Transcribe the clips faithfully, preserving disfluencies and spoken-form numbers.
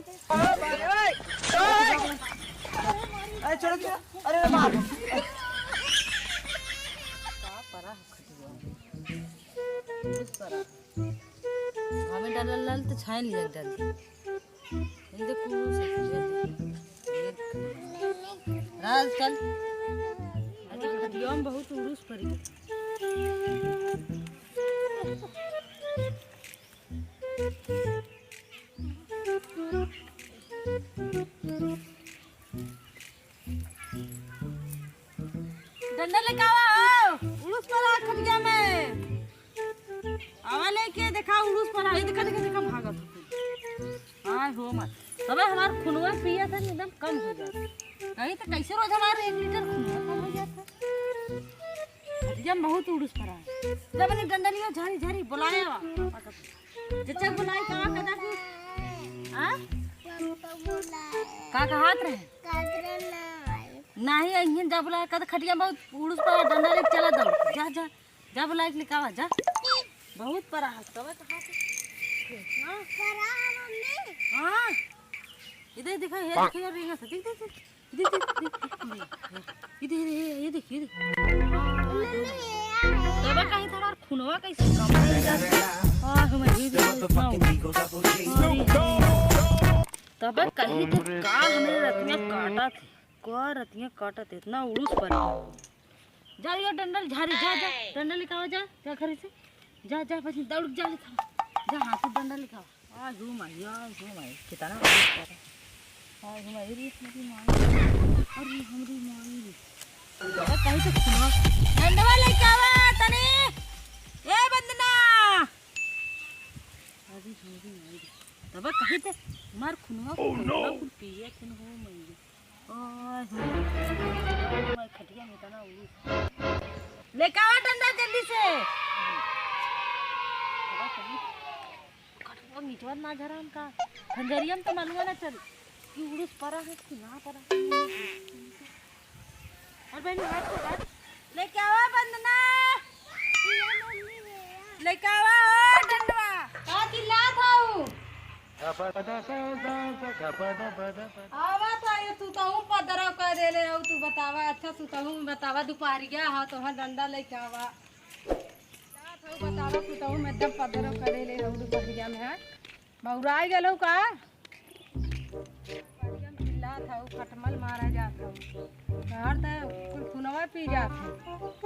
अरे, छोड़ो, छोड़ो। अरे, मार। का परा हो खटिया? उड़ूस परा। हमें डालल लाल तो छाए नहीं लग जाती। ये तो कुड़ूस है, ये तो। राज चल। अरे, खटिया में बहुत उड़ूस परी। डंडा लेके आवा हो, उड़ूस परा खटिया में। आवा लेके देखा, उड़ूस परा, ये देखा, देखा, देखा, भागत हो। आय हो माँ, तबे हमार खुनवा पिया था, एकदम कम हो जाता। कहीं तो कैसे रोज हमारे एक लीटर खुनवा कम हो जाता। खटिया में बहुत उड़ूस परा है। जब मैंने डंडा लिया, झारी, झारी, बुलाया। चचा बुलाई का, का कदा की? हाँ? पापा बुलाए। का कहत रहे? काजरा ना आए। नाही, अइहन जा बुलाए, कद खटिया बहुत उड़ूस परा, डंडा लेके चला दौड़। जा, जा, जा बुलाए के लेके आवा, जा। बहुत परा है, तबे कहा थे। हाँ? परा है, मम्मी। हाँ। इधर दिखा, ये दिखा, ये रेंगत है, देख, देख, देख। देख, देख, देख, देख, ये देख, ये देख, ये देख। तबे कहीं था हमार खुनवा कैसे कम हो जाता। आह, मैं ये देख, इतना हो। तबे कहीं थे का हमरे रतिया काटा थे, का रतिया काटा थे, इतना उड़ूस परा। जा, ये डंडल झारी, जा, जा, डंडल लेके आवा, जा, जा घर से। जा, जा, बस दौड़ के जा, लेके आवा। जा, हाथ से डंडल लेके आवा। आ, हो माई, आ, हो माई, कितना उड़ूस परा। आ, हो माई, रे, हमरी माई। अरे, हमरी माई रे। अरे, कहीं तो सुनो। डंडवा लेके आवा, तनी। ए, बंदना। अरे, हमरी माई रे। तब कहीं तो मार खुनवा, खुनवा कुल पिए, खुन हो माई रे। ओए, हमार खटिया में तना उड़ी। लेके आवा डंडा जल्दी से। खटवा मिटवा ना झरा हमका। खंजरिया में तो मालूम ना चल कि उड़ूस परा है कि ना परा है। और बहनी हाथ को काट। लेके आवा बंदना। लेके आवा ओ डंडवा। का चिल्लात हऊ? आवा तो ये सुतहूँ पदरव कर देले हऊ, तू बतावा। अच्छा सुतहूँ में बतावा, दुपहरिया ह, तोहर डंडा लेके आवा। का थऊ बतावा, सुतहूँ में एकदम पदरव कर देले हऊ दुपहरिया में, हैं? बौराई गेलऊ का? दुपहरिया में चिल्लात हऊ, खटमल मारा जात हऊ। तोहर त कुल खुनवा पी जात है।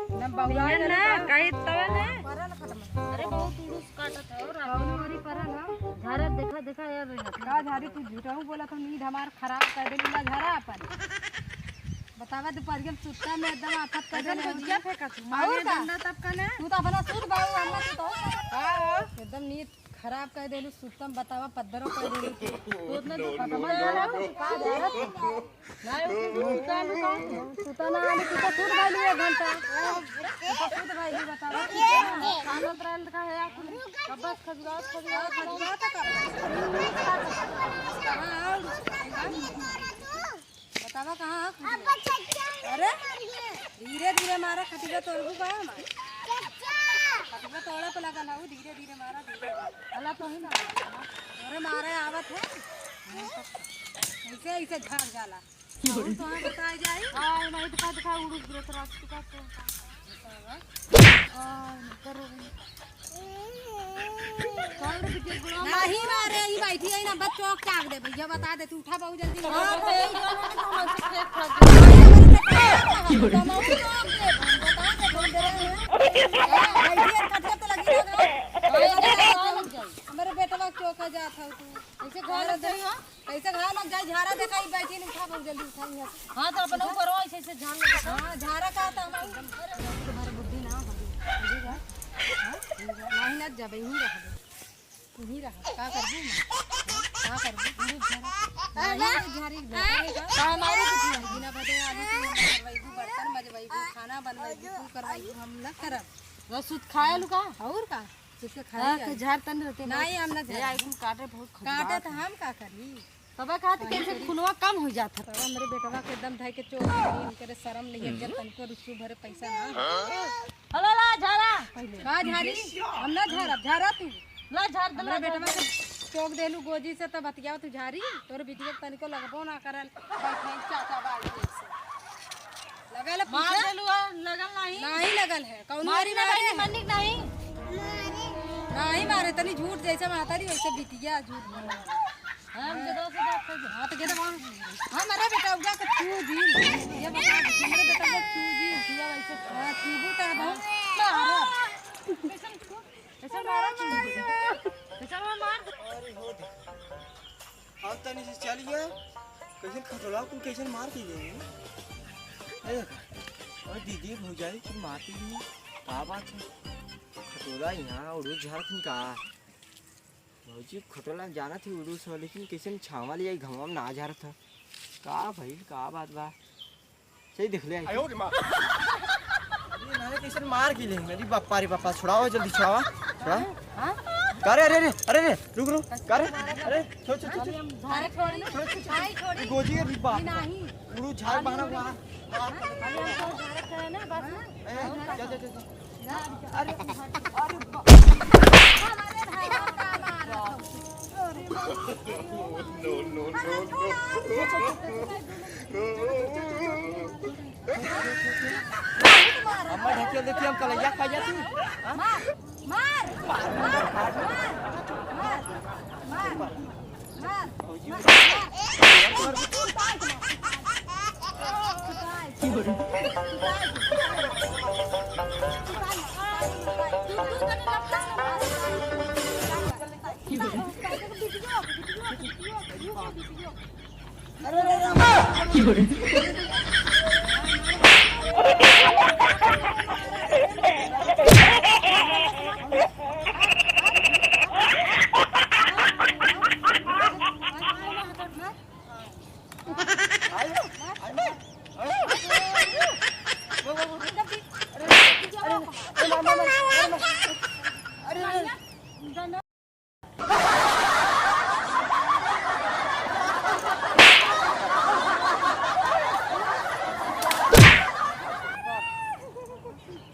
एकदम बौराई गेलऊ ना, का? कही तब ना। परल खटमल। अरे बहुत उड़ूस काटत है और कौन ओरी परल है? झारा देखा, देखा यार रे। का झारी, तू झूठहूँ बोलत हो, नींद हमार खराब कर देली, ला झारा अपन। बतावा दुपहरिया में सुत्ता में एकदम आफत कर ऐसा देले तो हो। जिया फेंका तू, और मारे का? डंडा तब का ना। तू तो अपना सुत बाबू, हम तो हाँ, हाँ। एकदम नींद खराब कर देलू, सुत्ता में बतावा पद्दरो कर देलू। तू उतना तो खत्म हो रहा है, तू का जा रहा है? नहीं, वो सुत्ता में कौन? सुता ना आने की तो सुत गइलू एक घंटा। तो सुत गइलू, बतावा। कानत रहल का है, आप कब्बस खजुआत, खजुआत, खजुआत का। बतावा कहाँ है? अरे, धीरे धीरे मारा, खटिया तोड़बू का हमार? खटिया तोड़े पे लगल हऊ, धीरे धीरे मारा, धीरे धीरे। अला तो ही ना। अरे मारे आवत है। ऐसे, ऐसे झाड़ जाला। और तो हाँ बताई जाई। हाँ, नहीं तो का दिखा उड़ूस गिरत रात को का तो। हाँ, करो। नहीं मारे, ई बैठी है ना, बस चौक चाक दे भैया, बता दे, तू उठा बहुत जल्दी। हाँ, तो यही गाना में तो हम ऐसे फेंक खा गए। बैठी है, कटकट तो लगी ना। हमारे बेटवा चौक जात हो तू। ऐसे घर लग जाई, हाँ? कैसे घाव लग जाई, झारा देखा, ई बैठी नहीं, उठा बहुत जल्दी, उठा लिया। हाँ, तो अपन ऊपर हो, ऐसे, ऐसे झाड़ लगा। हाँ, झारा का था हमारी। तुम्हारे बुद्धि ना हो, बुझेगा? हाँ? नहीं ना जब यहीं रह दे। यहीं रह, का करबू माँ? का करबू? गुरु झारा। नहीं, झारी बेटा, का हमारे कुछ नहीं। बिना बदे आलू की हम करवाई, बर्तन मजवाई, खाना बनवाई, तू करवाई, हम ना करब। बस सुत खाए लू का? और का? तुझके खाई हाँ, आई। तो झाड़ तन रहते नहीं, बहुत। हम ना ये झाड़। आई कुल काटे बहुत खजुआत काटे तो है। हम का करी? तबे कहा थी, कैसे खुनवा कम हो जात है। तब हमरे बेटवा के एकदम धइ के चोट लगी, इनकरे शर्म नहीं है, जब तनको रुसू भरे पैसा ना हो। हलो ला झारा। पहले का झारी? हम ना झारा, झारा तू। ला झार दे, हमरा ला बेटवा झार के दे। टोक देलू गोजी से त बतियावत झारी, तोर बिटिया के तनिको लगबो ना करल। बैठे चाचा बाड़ी ऐसे। लगल है मार पीछे? देलू है, लगल नहीं। नहीं लगल है। कौन मारी मारी ना मारे बहनी, है? मन्नी के नहीं। नहीं मारे, तनी झूठ जैसे महतारी वैसे बिटिया झूठ बोले। हम के दोस्त बात कर दे। हाँ, तो कहते वहाँ, हम अरे बेटा उगा के छू दी। ये बता दे, हमरे बेटा को छू दी। छुआ वैसे, हाँ, छूबू तो बहुत मारो। कैसन छू? कैसन मारा छू? कैसन मार? अरे हो दे। हम तनी से चल गया। कैसन खटोला को कैसन मार के गए? ए, और दीदी भौजाई को मारती नहीं। का बात है? खटोला यहाँ उड़ू झारत नहीं का? भौजी, खटोला जानत ही उड़ू से, लेकिन कैसे छावा लिया घामा में ना झारत है। का भइल, का बात बा? सही देख ले आई। आयो रे माँ। ये नारे कैसे मार के ले मेरी बापा रे बापा, छुड़ाओ जल्दी छुड़ाओ। छुड़ा। हाँ? अरे, अरे, अरे, अरे, अरे, रुक, रुक। अरे, अरे, छोड़, छोड़, छोड़, छोड़। अरे छोड़ ना। छोड़, छोड़, छोड़। नहीं छोड़ी। ये गोजी है, बाप। ये नहीं। उड़ू झाड़ बहाना हुआ। अरे हम तो झाड़ करे ना, बस ना। ए, जा, जा, जा, जा। अरे, अरे, बा-, हमारे भाई का मारा। No, no, no, no। अम्मा ढकेल देती, हम कलैया खा जाती। हाँ? मार, मार, मार, मार, मार।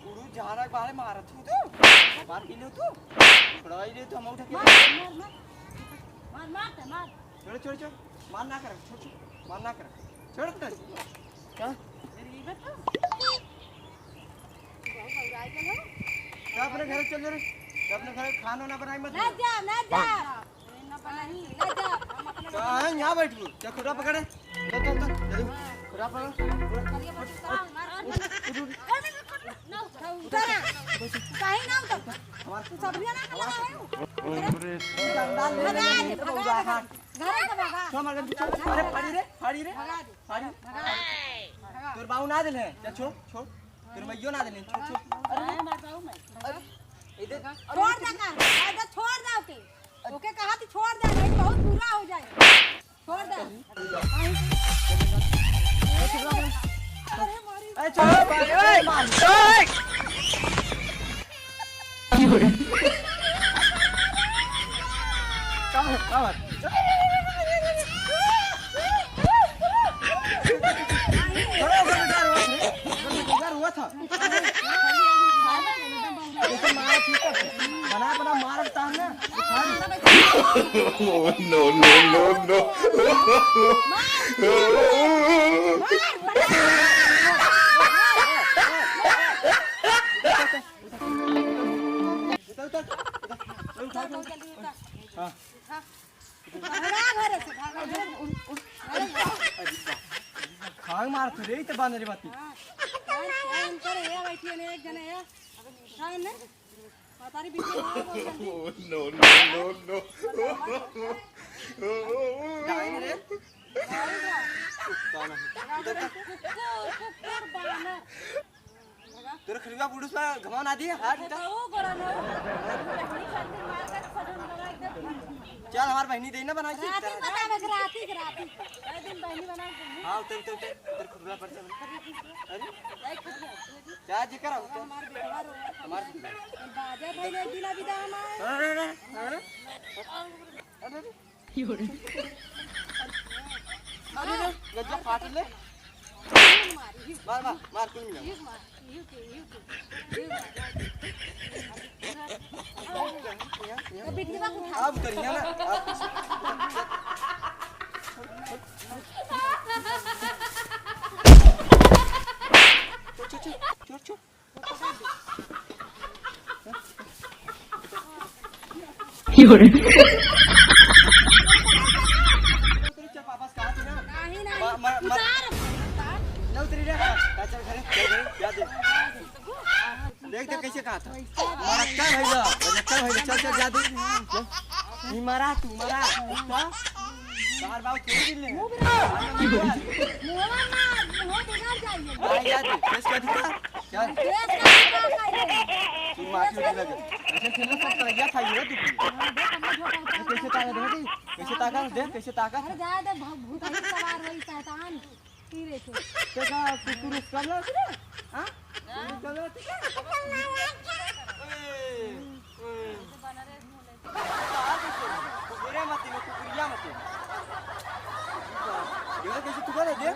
उड़ू झाड़ा के बारे मारत हूँ तू। मार पी लो तू। छुड़वाई ले तू, हम उठा के मार, मार, मार। मार, मार, मार। छोड़, छोड़, छोड़। मार ना कर, छोड़, छोड़। मार ना कर। छोड़ तू। का? मेरी ये बात तो। बहुत घबराई गल हो। जा अपने घर चल जा रे। जा अपने घर खाना ना बनाई मत। ना जा, ना जा। ना बनाई, ना जा। हम अपने का है, यहाँ बैठ गयो? क्या खुर्रा पकड़े? चल, चल, चल, जल्दी। खुर्रा पकड़। चलिए, बच्चों, चल, मार। उठ, उठ, उठ। ना उठा, उठा ना। कहीं ना उठा। हमार तू सब भी ना लगा है। भगा दे, भगा दे। घर से भगा। छोड़, मार, अरे, फाड़ी रे, फाड़ी रे। भगा दे। फाड़ी। भगा दे। तोर बाऊ ना दिल है। चल, छोड़, छोड़। तोर मैयो ना दिल है। छोड़, छोड़। अरे, अरे, मार पाऊँ मैं। अरे, इधर। छोड़ दे ना। अरे, छोड़ दे ओके। ओके कहा थी छोड़ दे, नहीं बहुत बुरा हो जाए। छोड़ दे। अरे, मारी। अरे, छोड़, मार, मार। का है? का बात? छोड़ो, ओकर बेकार हुआ था। ओकर बेकार हुआ था। ओकर मारा ठीक है। बना, बना, मार तान ना। No, no, no, no। उतर, उतर, उतर। उठा, उठा, उठा। हाँ। भागा घरे से, भागा घरे से। खांग मार तू रे, ई त बांध रे बाती। हाँ, हाँ, हाँ, उनकर ये बैठी है, एक जने है। हाँ, ने? पता नहीं, बीच में बोल, बोल, बोल। No, no, no, no। डाइन रे। कुत्ता नहीं। कुकुर, कुकुर, बानर। तोरे खिड़किया पुरुष में घुमाव ना दिए, हाथ उठा। तो वो गोरा ना हो। चल, हमार बहिनी दे ना बनाई थी। राती बनावे के, राती के, राती। एक दिन बहिनी बना के देंगे। हाँ, उतर, उतर, उतर, उतर, खुरला पर चल। अरे? क्या जिक्र है? हमार बेटवा रो। हमार बाजा भाई ने दिला विदा हमार। अरे, अरे, अरे। अरे, अरे। अरे रे, गज्जा फाट ले। मार, मार, मार, कुल मिला। तो बिटिया को उठा। अब करिया ना, अब। चोर, चोर, चोर, चोर, चोर। उतरी, चल, वापस कहा थी ना? नहीं, नहीं। मा-, मा-, मा-, उतार। ना उतरी रे। चल, चल घरे, चल घरे, जा दे। देख, देख, कैसे कहा था? मरक्का भैया, मरक्का भैया, चल, चल, जा दे। ई मरा, तू मरा। तो? तार बाबू थोड़ी दिल ले। मुंह बिगाड़ जाइए। भाई, जा दे, केस कर दिया। चल। केस कर दिया, भाई। तू मार के लगे। ऐसे खेलना सब कर गया था ये, तू। हाँ, देख, हम लोग झोंका उतार ये कैसे ताकत है, देख, कैसे ताकत है। अरे, जा दे, भ-, भूत ही सवार होई, शैतान। पी रहे थे। देखा, कुकुर उसका लो, हाँ? कुकुर उसका लो, ठीक है? ए, ए। कुकुरे मत, कुकुरिया मत। देखो कैसे तू करे, देख।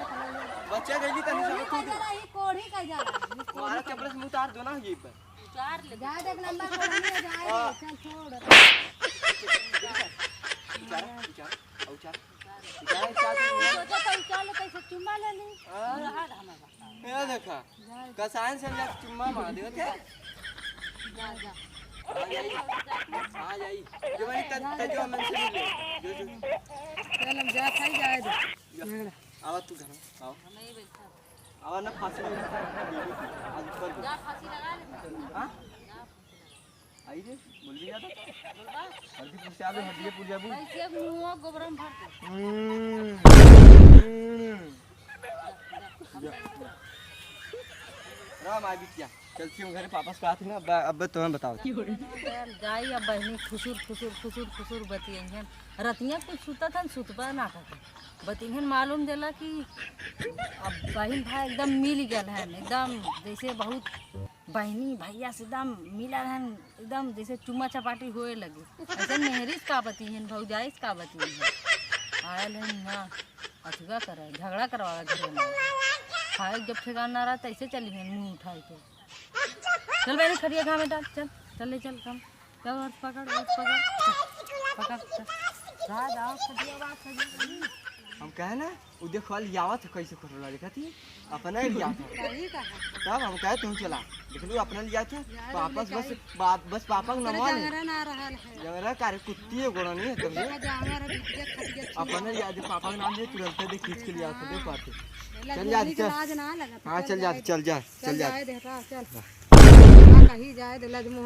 बच्चा गइली तनी सब तू दे। कोढ़ी का जा। तुम्हारा चपल से मुंह उतार दो ना, ये पर। उतार ले। जा देख, लंबा कोढ़ी है, जा रे, हाँ। चल छोड़। उतार, उतार, उतार। जाए, जाए, जाए। सोचा था, चल, कैसे चुम्मा ले ली। हाँ। रहा था हमारा। ये देखा, कसायन से हम जाके चुम्मा मार देवे थे। जा, जा। आ जाई, आ जाई। जो भाई, तब, तब जो हम इनसे मिले। जो, जो। चल, हम जा, खाई जाए दे। जा। झगड़ा। आवा तू घर में, आवा। हम यही बैठा। आवा ना, फांसी लगा। आज ऊपर जा, फांसी लगा ले। हाँ? जा। आई रे, बोल भी जाता। बोलबा? हल्दीपुर से आवे, हल्दीपुर जाबू। कैसे मुंह गोबरम भर दे। हम्म। हम्म। जा, जा। राम आ बिटिया, चलती हूँ घरे, पापा से कहा थी ना, अब, अब तुम्हें बताओ। जाई अब बहिनी खुसुर, खुसुर, खुसुर, खुसुर बतियन। रतिया कुछ सुतत हन, सुतबा ना करते। बतियन मालूम देला कि अब बहिन भाई एकदम मिल गल हन, एकदम जैसे बहुत बहिनी भैया से एकदम मिलल हन, एकदम जैसे चुम्मा चपाटी होए लगे। ऐसे मेहरी से का बतिहन, भौजाई से का बतिहन। आयल हन ना, अथुआ करे, झगड़ा करवावे घरे में। खाए जब ठेकान ना रहा, तैसे चली हन मुंह उठाए के। चल बहनी, खटिया घामे डाल, चल, चल ले चल, काम। चल, और पकड़, और पकड़, चल, पकड़, चल। जा, जाओ, खटिया बा, खटिया बा। हम कहे ना, उ देखो, लियावत है, कैसे खोटला देखत ही, अपना ही लियावत है। सही कहा। तब हम कहे, "तू चला।" देख लो, अपना लियावत है, यार, वापस बस, बा-, बस पापा का नाम ले। जंगरा ना रहल है। जंगरा का रे, कुत्ती है, गोड़ा नहीं है, तुम देखा, जांगर है, बिटिया खटिया छीन अपना लिया दे, पापा का नाम ले, तुरंत दे, खींच के लियावत है, दे पाते। चल जा, चल। लाज ना लगा, हाँ, चल जा, चल जा, चल जा। जाए दे, हटा, चल। हाँ, कहीं जाए दे, लज मोहन।